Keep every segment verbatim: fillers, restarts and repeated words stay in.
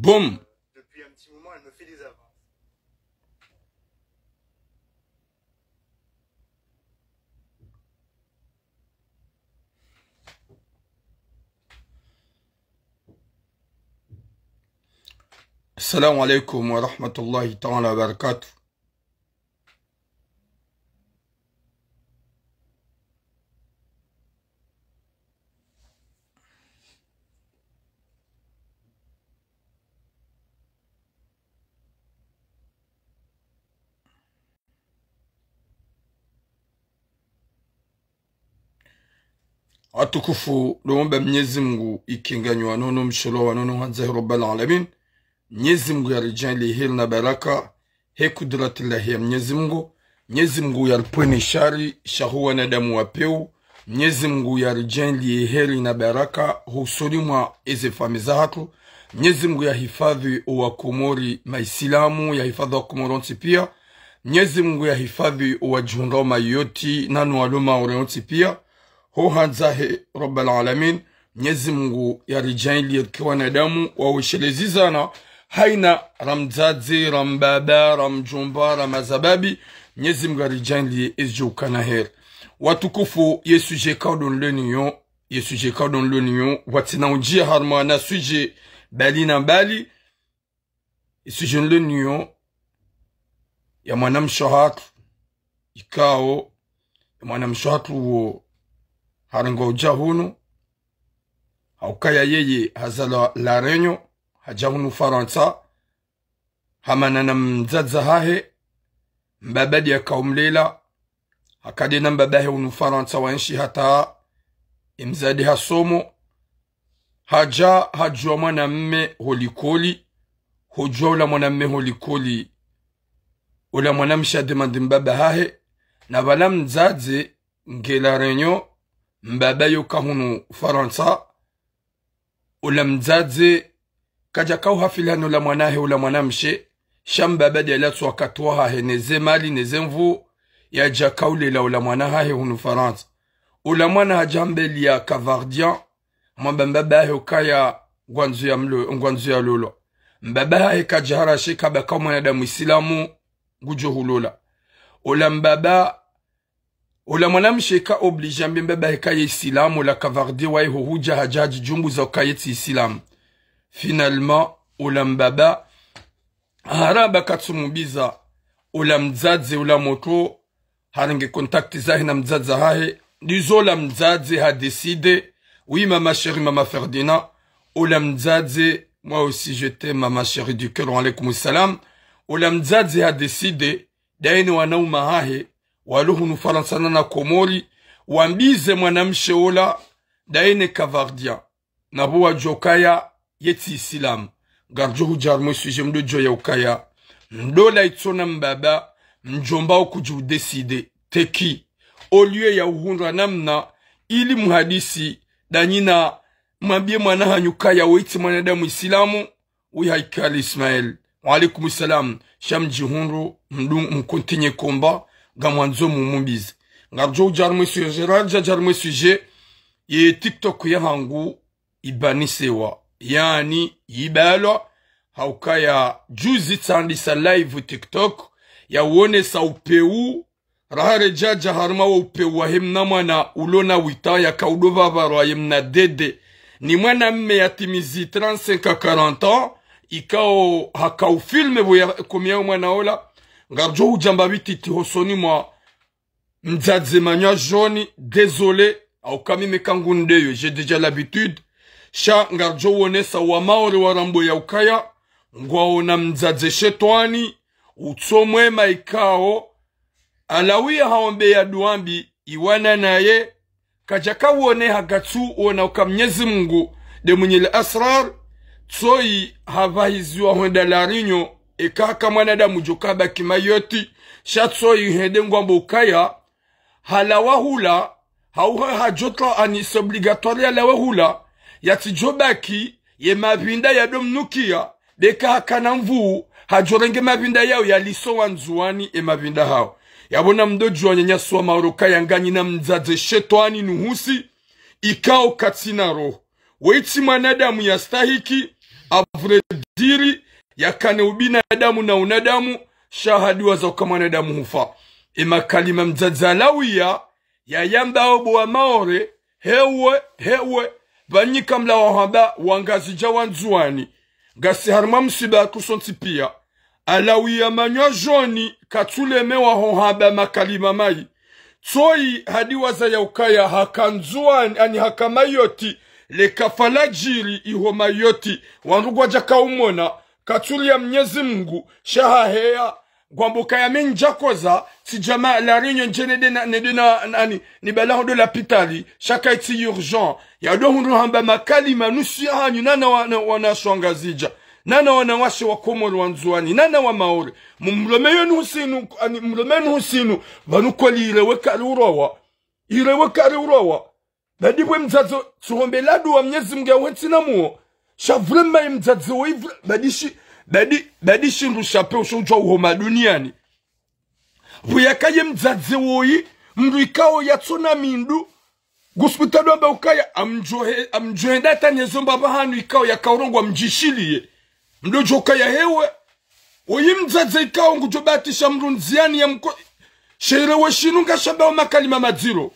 Boum. Assalamu alaikum wa rahmatullahi ta'ala wa barakatuh. Watukufu, ndo mwomba Mnyezi Mngu ikinganyi wanono msholo wanono handza he Rabbal Alamin. Mnyezi Mngu yaridjaanliye heri na baraka, he kudratillahi ya Mnyezi Mngu. Mnyezi Mngu yaripvweni shari, sha hu wanadamu wa pewu. Mnyezi Mngu yaridjaanliye heri na baraka, hosoni mwa eze famiyi zahatru. Mnyezi Mngu yahifadhwi owakomori maisilamu, yahifadhwi wakomori wontsi pia. Mnyezi Mngu yahifadhwi owadjihundrao Mayotte, nano walo Maore wontsi pia. Ho handza he Rabbal Alamin, Mnyezi Mngu yaridjaanliye rike wanadamu waweshelezana, haina ra mdzadze, ra mbaba, ra mdjomba, ra mazababi, Mnyezi Mngu yaridjaanliye ezidjo ukana heri. Watukufu, ye sujet ikao ndo nilo nayo, ye sujet ikao ndo nilo nayo, pvatsina udjiya harumwa na sujet mbali na mbali, ye sujet nilo nayo ya mwanamshe hatru, ikao, ye mwanamshe hatru wo harengwa udja hunu, ha ukaya yeye hazalwa La Réunion, hadja hunu Farantsa, hamana na mdzadze hahe, mbaba ndiye akao umlela, haka nde na mbaba hahe hunu Farantsa waenshi hata emdzadze hasomo, hadja hadjuwa mwanamme ho likoli, hodjuwa ola mwanamme ho likoli, ola mwanamshe hademandi mbaba hahe, na pvala mdzadze nge La Réunion, mbaba yoka hunu Farantsa, ola mdzadze kadjaka uhafiliha no la mwana hahe ola mwanamshe, sha mbaba ndiye alatsa wakati wahahe neze mali neze nvuu, yadja kaulela ola mwana hahe hunu Farantsa. Ola mwana hadja hambeli ya Capverdien, hamwamba mbaba hahe ukaya ngwandzo ya mlo-, ngwandzo ya lolwa. Mbaba hahe kadja harashe kabaka mwanadamu isilamu ngudjo hulola. Ola mbaba Ola mwanamshe ka obligé ambe mbaba hahe ka ye isilamu, ola Capverdien waye ho hudja hadja hadjidjumbuza uka ye tsi isilamu. Finalement, ola mbaba, haramba katsumubiza, ola mdzadze, ola motro, harenge contact zahe na mdzadze hahe, ndizo ola mdzadze ha décidé, oui, maman chérie, maman Ferdinand, ola mdzadze, moi aussi je t'aime, maman chérie du cœur, wa alaykum salam, ola mdzadze ha décidé, ndaye ne wananya hahe, walo hunu Farantsa na Komori, wambize mwanamshe ola, ndaye ne Capverdien. Na pvo wadjo ukaya, ye tsi isilamu. Ngaridjo hudja harumwa ye sujet mdo djuwa ya ukaya. Mdo la itsona mbaba, mdjomba wo kudji udécidé. Teki. Au lieu ya uhundra namna, ili muhadisi, ndanyina mwambie mwana hanyu ukaya, we tsi mwanadamu isilamu, oui, Haikali Ismaël. Wa alaykum salam. Sha mdjihundru, mdu-, mcontinué combat, ngamwandzo mumubize. Ngaridjo hudja harumwa ye sujet, radja harumwa ye sujet, ye TikTok yahangu, ibanisewa. Yaani, ibalwa, ha ukaya juzi tsandisa live TikTok, ya wonesa upewu, raha redjadja harumwa wo upewu wahe mna mwana ulo na huit ans yaka udo pvapvarwa ye mna dede. Ni mwanamme yatimizi trente-cinq à quarante ans, ikao haka ufilme pvo ya komiya yo mwana ola. Ngaridjo hudjamba pvi titi hosoni mwa mdzadze manya joni, désolé, ha uka mi meka ngu ndeyo, j'ai déjà l'habitude. Sha ngaridjo wonesa wa Maore wa rambo ya ukaya, ngwaona mdzadze shetwani, utso mwema ikao, alawiya haombe ya duwa mbi, iwana naye, kadjaka wone hakatsu wona uka Mnyezi Mngu, nde mwenye le asrar, tsoyi hapvahiziwa hwenda La Réunion, eka haka mwanadamu djo kabaki Mayotte, sha tsoyi hende ngwambo ukaya, halawa hula, hauha hadjo tra ani c'est obligatoire yalawe hula, yatsidjo baki, ye mapvinda yado mnukiya, ndeka hakana nvuu, hadjo renge mapvinda yawo yaliso Wandzuwani ye mapvinda hawo. Yapvo na mdo djuwa wananyasi wa Maore ukaya nganyina mdzadze shetwani nuhusi, ikao katsina roho. We tsi mwanadamu yastahiki, à vrai dire, yakane ubinadamu na unadamu, sha hadiwaza uka mwanadamu hufa. Emakalima mdzadze Alawiya yayamba obo wa Maore, hewe, hewe, pvanyika mlawa hamba wangazidja wandzuwani. Ngasi harimwa msiba kusontsi piya. Alawiya manyo joni katsulemewa ho hamba makalima mayi. Tsoyi hadiwaza ya ukaya haka Ndzuwani, ani haka Mayoti, le kafa ladjiri iho Mayoti, wandru ngwadjaka umona, katsuliya Mnyezi Mngu, sha haheya, ngwambo kaya mi ndjakoza, tsi djama la rinyo ndje nende na, nende na, nani, nibalaho ndo lapitali, sha kayitsi urgent. Yado hundru hamba makalima nusu yahanyu nana wa, na, wanawashe wa Ngazidja, nana wanawashe wa Komori wa Ndzuwani, nana wa Maore. Mumlome yenu husinu, ani, mlome yenu husinu, pvanu kweli irewe kari urowa. Irewe kari urowa. Badi bwe mdzadze, tsuhombe ladu wa Mnyezi Mngu ya wentsi na muo. Sha vraiment ye mdzadze woyi vra-, badi shi, badi, badi shindru sha pewu sho udjuwa uhoma duniyani. Pvo yakaye mdzadze woyi, mndru ikao yatsona mindru, ngusukutado amba ukaya, amdjohe, amdjohenda hata nyezo mbapvi hanu ikao yaka urongowa mdjishiliye. Mndru djo ukaya hewe, oyi mdzadze ikao ngudjo batisha mndru ndziyani ya mko-, sha irewe shinu ngashambao makalima madziro.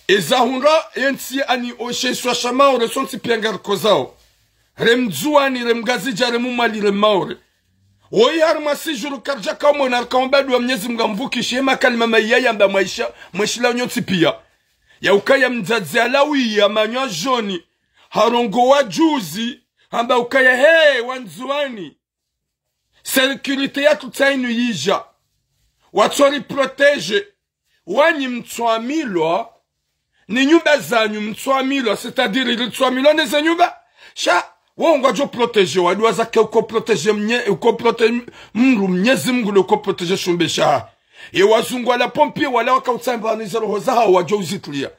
Eza hundra yentsi ani oshe iswa sha Maore sontsi piya ngarikozao. Re Mndzuwani, re Mngazidja, re Mumwali, re Maore. Oyi harimwa sidjuru karidjaka umona rika wamba dua Mnyezi Mngu amvukishe emakalima mayi yayamba mwaisha, mweshila nyontsi piya. Ya ukaya mdzadze Alawiya manyo joni, harongowa juzi, hamba ukaya he, wandzuwani. Sécurité yatru tsi inu yidja. Watsori protéger. Wanyi mtswamilwa. Ni nyumba zanyu mtswamilwa. C'est-à-dire, ritsi tswamilwa neze nyumba. Sha, wo ngwadjo protéger. Waduwaza ke uko protéger mnye, uko protéger mndru Mnyezi Mngu le uko protéger shumbe sha. Ye wazungu wala pompier wala waka utsamba ni ze roho zahawo wadjo uzitliya.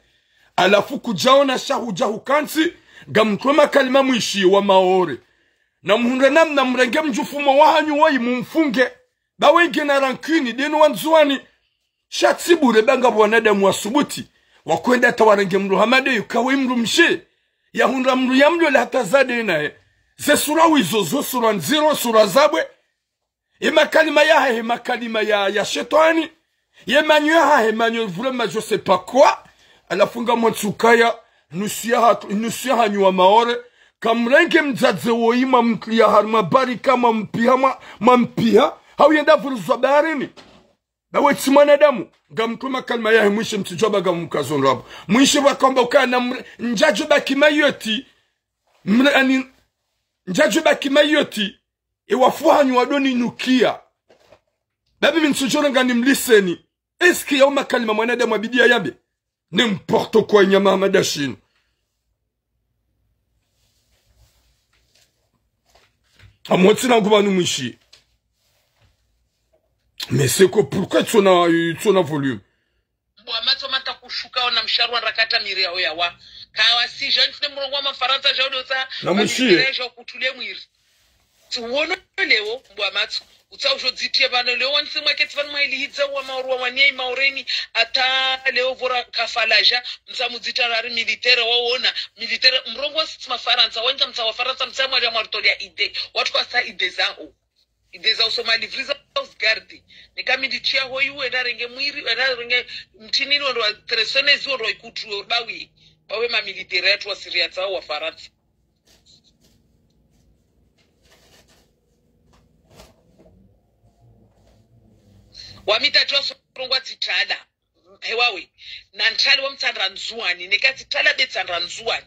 Halafu kudjaona sha hudja hukantsi, ngamtwe makalima mwishi wa Maore. Na muhundre namna mrenge mdjufumo wahanyu woyi mumfunge. Ba wenge na rancune, denu wandzuwani. Sha tsi bure ba ngapvo wanadamu wasubuti. Wakwenda hata warenge mndru hama deyu kawe mndru mshe. Yahundra mndru yamlole hata zade naye. Ze sura wizo, zo sura ndziro, sura zabwe. Ye makalima yahahe, makalima ya, ya shetwani. Ye manyo yahahe, manyo vraiment, je sais pas quoi. Halafu ngamwontsi ukaya, nusu yahatru, nusu yahanyu wa Maore. Kamrenge mdzadze woyi mwamtliya harimwa barika, mwampiha, mwa, mwampiha. Hawu yenda vurizwa baharini. Nawe tsi mwanadamu, ngamtwe makalima yahe mwishi mtsidjuwa ba ngamkazo ndrabo. Mwishi wakamba ukaya na mre-, ndjadjo baki Mayoti, mre-, ani, ndjadjo baki Mayoti, e wafu hanyu wado ninukiya. Babi mi ntsudjo renga nimliseni. Est-ce que yawu makalima mwanadamu abidi yayambe? N'importe quoi, inyama hama dashinu. Amwotsi na nguba ni mwishi. Mais c'est que pourquoi tsona, tsona volume? Mbwa matso mata kushuka ona msharwa rakata miri yao yawa. Kawa si jeune fne mrongo wa mafarantsa jao dotsa. Na mwishi. Mamiri jao kutulie mwiri. Tsi wono leo, mbwa matso. Utsa ujo dzitie pvano leo, wanise mwake tsi pvanu mwaili hidza wa Maore wa wanye Maoreni, hata leo vora kafalaja, mtsa mudzita rari militaire, waona, militaire, mrongo wa sitsi mafarantsa, wanja mtsa wa Farantsa, mtsa mwali ya mwaritolia idée, watru kwasa idée zaho. Idée zaho soma livre za house garde. Neka militia ho iwe, enda renge mwiri, enda renge mtinini, wendo wa tresonezi, wendo wa ikutru, bawi. Bawe ma militaire yatru wa Syria tsao wa Farantsa. Wami tati wasorongwa tsitsala. Hewawe. Na ntsali wa mtsandra Ndzuwani. Neka tsitsala be tsandra Ndzuwani.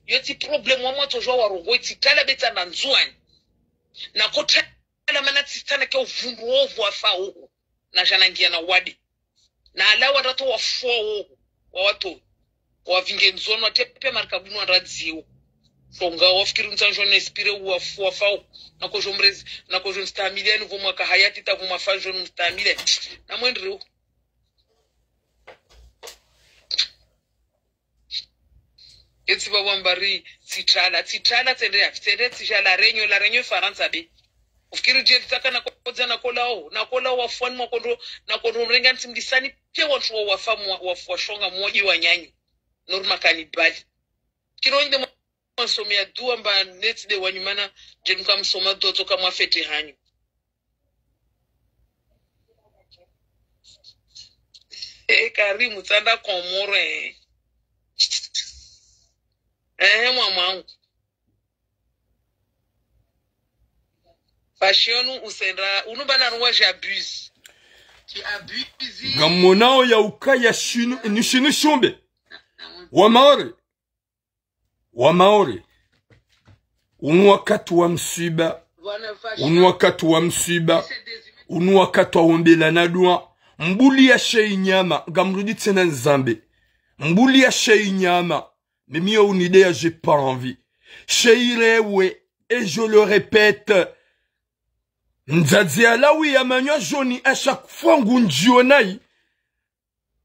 Yo tsi problème wa mwatso jwa warongo tsitsala be tsandra Ndzuwani. Na kotsala mana tsitsana ke uvundru ovu wa faoho. Na jana ngia na wade. Na ala wandra to wafua woho, wawato, wavinge nzono, ate pia marikabuni wandra dziwo. Songa, wafikiri mtsanjo nespire uwafua fao. Nakojo mrezi, nakojo mstamiliya, ni vo mwaka hayati, ta vo mwafa jo mstamiliya. Na mwendreo. Etsi ba wambari, tsitsala, tsitsala, tsende ya, tsende tsija La Réunion, La Réunion Farantsa be. Ufikiri je tsaka na kodza na kolao, na kolao wafuani mwa kondro, na kondro mrenga ntsi mdisani, pia wantru wa wafa mwa, wafu wa shonga mwoji wa nyanyi. Norma kanibali. Kiro inde mwa mwansomea dua mba netsi de wanyumana, djeli mkamsoma dua tsoka mwafete hanyu. Eh, Karim, tsanda Komoro, eh. Eh, mwamangu. Fashion usendra, unu bana ruwa j'abuse. Tu abuses. Ngamonao ya ukaya shinu, ni shinu shumbe. Wa Maore. Wa Maore. Unu wakati wa mswiba. Unu wakati wa mswiba. Unu wakati wa ombelana dua. Mbuli ya sheyi nyama. Ngamrudi tsena nzambe. Mbuli ya sheyi nyama. Mimi yo unidea, j'ai pas envie. Sheyi rewe, et je le répète. Mdzadze alawi ya manywa joni à chaque fois ngu ndjionayi.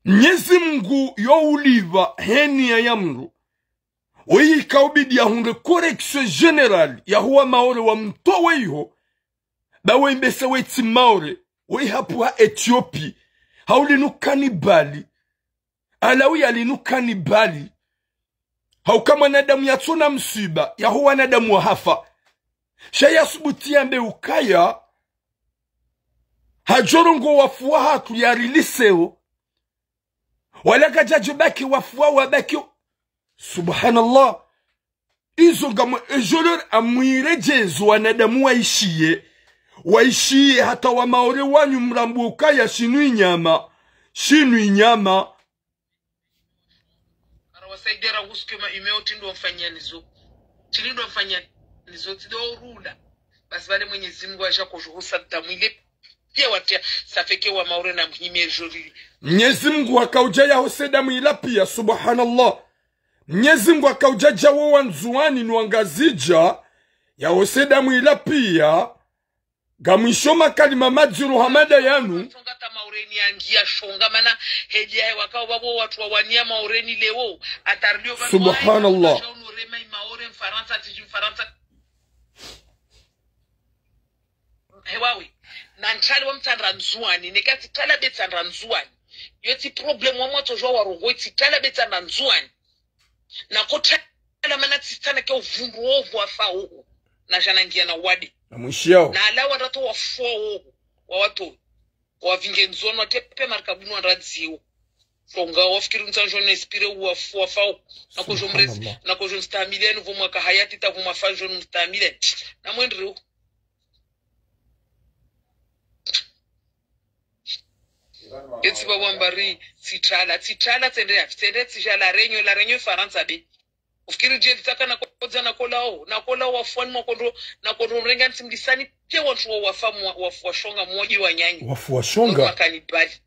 Mnyezi Mngu yo ulipva heni ya ya mndru. Oyi ikaubidi ya hundre correction générale ya huwa Maore wa mtowe iho. Ba we mbese wetsi Maore, we hapvuha Ethiopie. Haulinu kanibali. Alawi ya linu kanibali. Hauka mwanadamu yatsona mswiba, yaho wanadamu wahafa. Sha ya subuti yambe ukaya, hadjorongo wafu wahatru ya riliseo. Wala kadjadjo baki wafu wa wabaki. Subhanallah. Izo ngamwe, ejolor amwiredjezo wanadamu waishiye. Waishiye hata wa Maore wanyu mrambu ukaya shinu inyama. Shinu inyama. Kara wasaidia rangu siku yo ma email tsi ndo mfanyia nizo. Tsi ndo mfanyia nizo, tsi ndo urula. Basi vale Mwenyezi Mngu aja kojuhusa damu ile. Pia watia, ça fait que wa Maore na muhime joli. Mwenyezi Mngu akaudja ya hose damu ila pia, subhanallah. Mwenyezi Mngu akaudja dja wo wa Ndzuwani no wa Ngazidja, ya hose damu ila pia, ngamwisho makalima madziro hamada yanu. Shonga ta Maore ni yangi ya shonga mana heli ya wakao vavo watru wa wania Maore ni leo. Atarilio vavo. Subhanallah. Maore Mfarantsa, tiji Mfarantsa. Hewawe, na ntsale wa mtsandra Ndzuwani, neka tsitsala be tsandra Ndzuwani. Yo tsi problème wa mwatso jwa warongo, tsitsala be tsandra Ndzuwani. Na kotsala mana tsitsana ke uvundru ovu wafa oho. Na jana ngia na wade. Na mwishiao. Na ala warato wafua oho. Wawato. Wavinge Ndzuwani watepe markabu no waradziwo. Shonga wafikiri mtsanjo na espire uwafu wafao. Nakojo mrezi, subhanallah, nakojo mstamiliani vo mwaka hayati ta vo mwafa jo mstamiliani. Na mwendreo. Etsi vavo ambari, tsitsala, tsitsala tsende ya, tsende tsija La Réunion, La Réunion Farantsa be. Ufikiri djeli tsaka nakodza nakolao, nakolao wafuani mwakondro, nakondro mrenga ntsi mlisani, pia wantru wa wafa mwa, wafu wa shonga mwoji wa nyanyi. Wafu wa shonga. Wantru makanibali.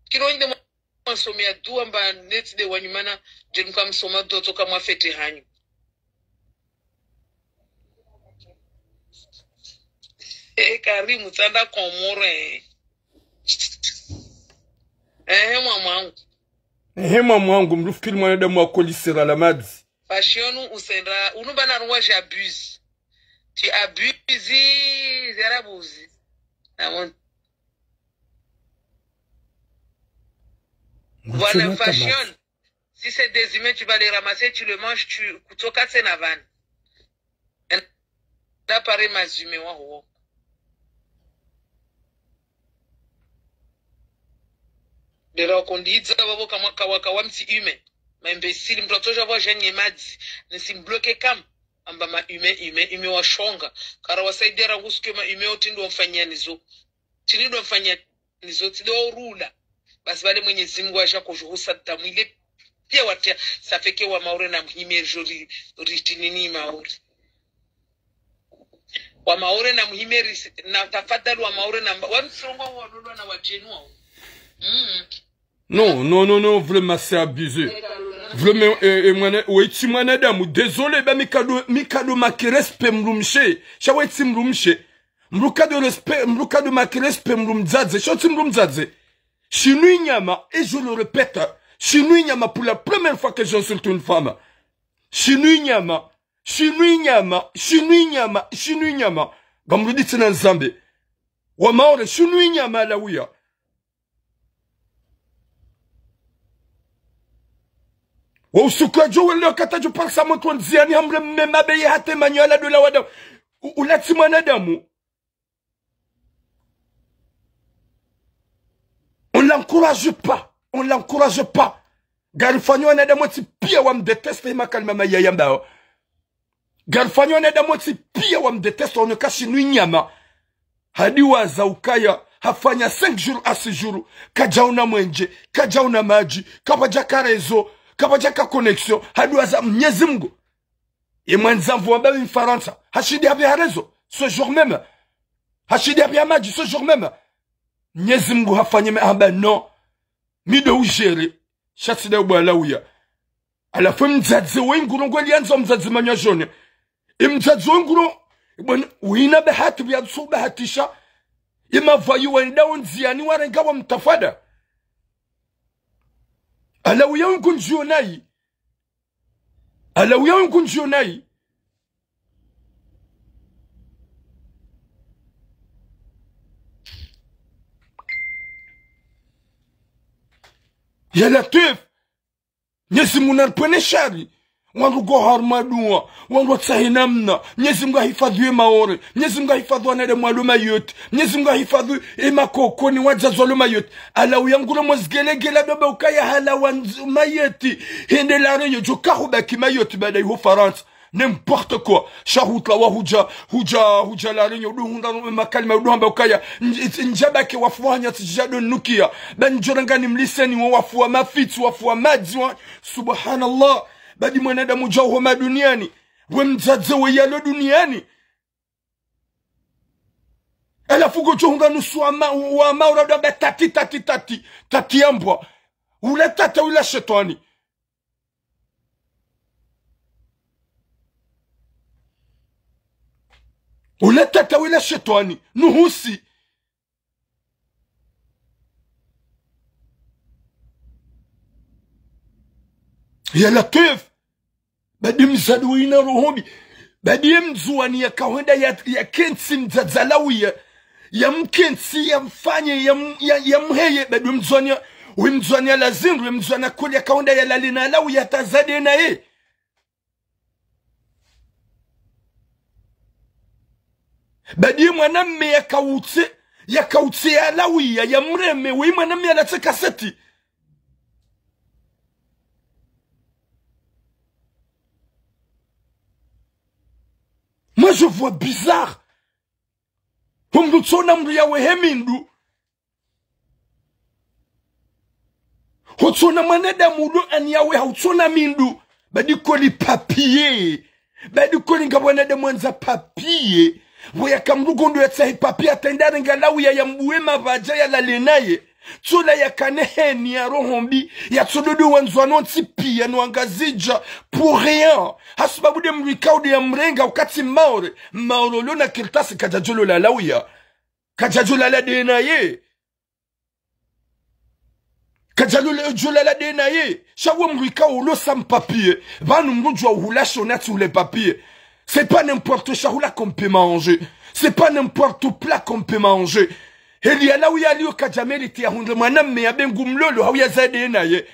Kino inde mwa, mwansomea dua mba netsi de wanyumana, djeli mkamsoma dua tsoka mwafete hanyu. Eh, Karim, tsanda Komoro, eh. Eh, mwamangu. Ehe, mwamangu, mndru fikiri mwanadamu wa kolisera la madzi. Fashion usendra, unu bana ruwa j'abuse. Tu abuses, zera buzi. Namon. Voilà, fashion. Si c'est des humains, tu vas les ramasser, tu le manges, tu, kutsoka tsena vani. Enda pare mazime waho. Dera wakondidza vavo kamwa kawaka wa mtsi humain. Ma imbécile, mndru atsoja vwa janye madzi. Nisi mbloke kam. Amba ma humain, humain, humain wa shonga. Kara wasaidia rangu siku yo ma humain otsi ndo mfanyia nizo. Tsi ndo mfanyia nizo, tsi ndo urula. Basi vale Mwenyezi Mngu aja kojuhusa damu ile. Pia watia, ça fait que wa Maore na muhime joli, ritinini Maore. Wa Maore na muhime ris-, na tafadhali wa Maore na mba-, wa msirongo wa lolo na wajenu wao. Mm. Non, non, non, non, vraiment, c'est abusé. Vraiment, eh, eh, mwana, wetsi mwanadamu, désolé, ba mi kado, mi kado make respect mdrumshe, sha wetsi mdrumshe. Mndru kado respect, mndru kado make respect mdru mdzadze, sha wetsi mdru mdzadze. Shinu inyama, et je le répète, shinu inyama pour la première fois que j'insulte une femme. Shinu inyama, shinu inyama, shinu inyama, shinu inyama. Ngamrudi tsena nzambe. Wa Maore, shinu inyama la uya. Wo usiku wadjo welewa kata djo parisa motro ndziani hamre mme mabe ye hata manyo ala dola wada. U-, ula tsi mwanadamu. On l'encourage pas. On l'encourage pas. Ngarifanyao wanadamu wontsi piya wamdéteste ye makalima maya yambao. Ngarifanyao wanadamu wontsi piya wamdéteste, waone ka shinu inyama. Hadi waza ukaya, hafanya cinq jours à six jours, kadjaona mwenje, kadjaona madji, kapvadjaka réseau, kapvadjaka connexion, hadi waza Mnyezi Mngu. Ye mwandza mvua mbabi Mfarantsa, hashindi hapviha réseau, ce jour même. Hashindi hapviha madji, ce jour même. Mnyezi Mngu hafanye me hamba non. Mi ndo ujere. Sha tsi nda ubwala uya. Halafu mdzadze we nguro ngweli yandza mdzadze manya jone. Ye mdzadze we nguro, bwana, wina bahati bia tsu bahatisha. Ye mavayu wenda ondziani warenga wamtafada. Ala uya we ngu ndjiyo nayi. Ala uya we ngu ndjiyo nayi. Ya Latwif. Mnyezi Mngu naripvwene shari. Wandru ngwao harumwa dua. Wandru watsahe namna. Mnyezi Mngu ahifadhwi ye Maore. Mnyezi Mngu ahifadhwi wanadamu walo Mayotte. Mnyezi Mngu ahifadhwi ye makoko ni wadzadze walo Mayotte. Ala uya nguro mwa zigelegele ndo ba ukaya halawa ndz-, Mayotte. Hende La Réunion. Djo kahubaki Mayotte baada iho Farantsa. N'importe quoi. Sha hutla wa hudja, hudja, hudja La Réunion, udu hundra makalima, udu hamba ukaya, nj-, nj-, ndjabaki wafu wanya tsi djado nukia. Ba ndjo ranga nimliseni wa wafu wa mafitsi, wafu wa madzi wa, subhanallah. Badi mwanadamu djau homa duniani. We mdzadze we yalo duniani. Halafu ngodjo hundra nusu wa ma-, wa maura ndo ba tati, tati, tati, tati ya mbwa. Ula tata wila shetwani. Ula tata wila shetwani, nuhusi. Ya Latwif, badi mdzadze wina roho mbi, badi ye mdzuwani yakahwenda ya, ya kentsi mdzadze Ala uya, ya mkentsi, ya mfanye, ya m-, ya, ya mheye, badi we mdzuwani ya, we mdzuwani ya lazindru, we mdzuwani ya koli yakahwenda ya lale na Ala uya hata zade naye. Badi ye mwanamme yakautse, yakautse ya Ala uya, ya mreme, we mwanamme ya latse kaseti. Moi, je vois bizarre. Ho mndru tsona mndru yawe he mindru. Ho tsona mwanadamu udo ani yawe ha utsona mindru. Badi koli papier. Badi koli nga mwanadamu wandza papier. Pvo yaka mndru ngondo yatsahi papier hata yende yarenge Ala uya ya mbuwe mapvadja ya lale naye. Tsola yakane heni ya roho mbi, ya tsododo wandzuwani wontsi piya no wangazidja, pour rien. Hasibabu nde mndru ikao nde ya mrenga ukatsi Maore, Maore ulo na kartasi kadjadjo lola Ala uya. Kadjadjo lala nde naye. Kadjalo le djo lala nde naye. Sha we mndru ikao ulo sans papier. Pvanu mndru djuwa uhula shona tsi ule papier. C'est pas n'importe sha hula qu'on peut manger. C'est pas n'importe plat qu'on peut manger. Heli ya Ala uya liyo kadja mérite ya hundre mwanamme ya be ngu mlolo hau ya zade naye.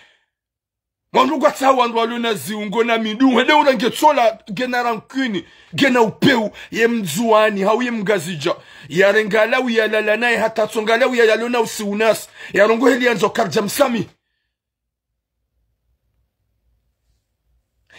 Wandru ngwatsaha wandru walo na ziungo na mindru. Hende ura nge tsola, ngena rancune, ngena upeu. Ye mdzuwani, hau ye mngazidja. Yarenge Ala uya ya lala naye hata tsonga Ala uya yalo na usi unasi. Yarongoa heli yandzo karidja msamihi.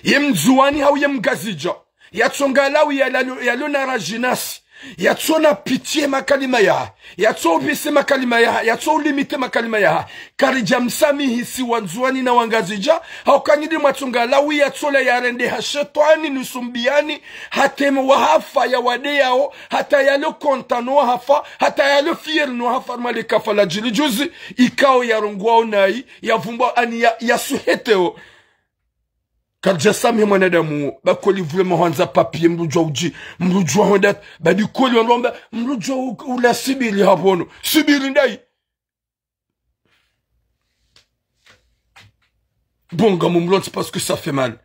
Ye mdzuwani hau ye mngazidja. Yatsonga Ala uya yalo, yalo na radji nasi. Yatsona pitié makalima yaha. Yatso upvise makalima yaha. Yatso ulimite makalima yaha. Karidja msamihi si wandzuwani na wangazidja. Hauka nyi nde mwatsonga Ala uya yatsola yarendeha shetwani nusu mbiyani. Hata ema wahafa ya wade yao. Hata yalo content no wahafa. Hata yalo fier no wahafa. Male kafa la djili djuzi. Ikao yarongoao nayi. Yavumbwa ani ya, ya suheteo. Karidja samihi mwanadamu wo. Ba koli vraiment hwandza papier, mndru djuwa udji, mndru djuwa hwenda, badi koli wandru wamba, mndru djuwa u-, ula sibiri hapvono. Sibiri ndayi. Bon, ngamumlontsi parce que ça fait mal.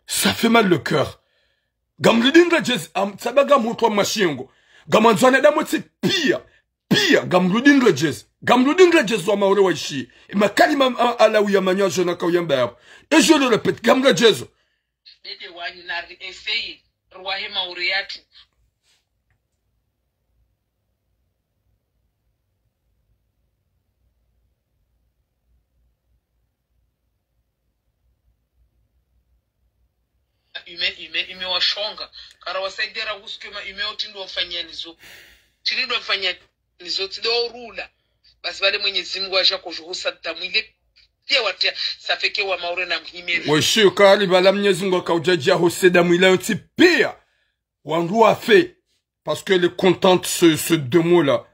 Ça fait mal le cœur. Ngamridindra djezi, am, tsaba ngamhutwa mashingo. Ngamwandzo wanadamu wontsi piya. pia, ngamrudi nredjeze. Ngamrudi nredjeze wa Maore waishiye. Emakalima a-, Alawi ya manyazo na kauyamba yapvo. Et je le répète, ngamredjezo. Dede wanyu na ri essayer, rwahe Maore yatru. Ime, ime, ime washonga. Kara wasaidia ra husu ke ma ime oti ndo wafanyani zo. Tiri ndo wafanyani zo, tsi ndo rula. Basi pvale Mwenyezi Mungu aja kojo husa damu ile. Pia watia, ça fait que wa Maore na mhimeri. Weshi ukali pvala Mwenyezi Mungu akaujajia hose damu ile yontsi pia. Wandru wafe. Parce qu'elle est contente, ce, ce deux mots-là.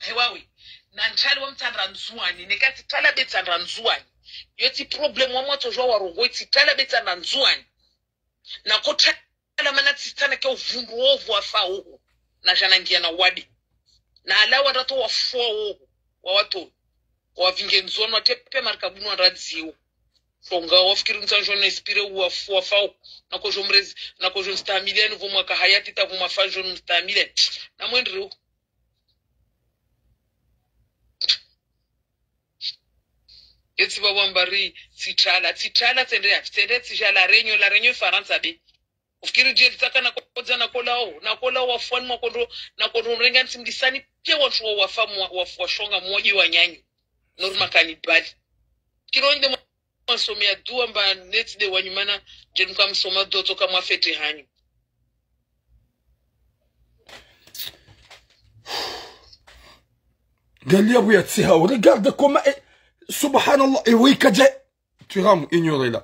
Hewawi, na ntsali wa mtsandra Ndzuwani, neka tsi tala be tsandra Ndzuwani. Yo tsi problème wa mwatso jwa warongowe tsi tala be tsandra Ndzuwani. Na kotala mana tsi tsana ke uvundru ovu wafa oho. Na jana ngia na wade. Na ala warato wafua oho. Wawatoni. Wavinge Ndzuwani watepe marikabuni waradziwo. Songa wafikiri mtsanjo na inspire uwafu wafao. Nakojo mrezi, nakojo mstahamiliani vo mwaka hayati ta vo mafanjo mstahamiliani. Na mwendri u. Yetsi baba mbari, tsi tala, tsi tala tsende ya, tsende tsi ja La Réunion, La Réunion Farantsa be. Ufikiri je tsaka na kodza na kolao, na kolao wafwani mwa kondro, na kondro mrenga ntsi mlisani, pia wantru wa wafa mwa, wafu washonga mwoji wa nyanyu. Norma kanibali. Kiro inde mwa, mwansomea dua mba netsi de wanyumana, je nuka msoma dua tsoka mwa fete hanyu. Galia buya tsi hao. Regarde comment, eh, subhanallah, eh oui, kadje. Tu vas ignorer là.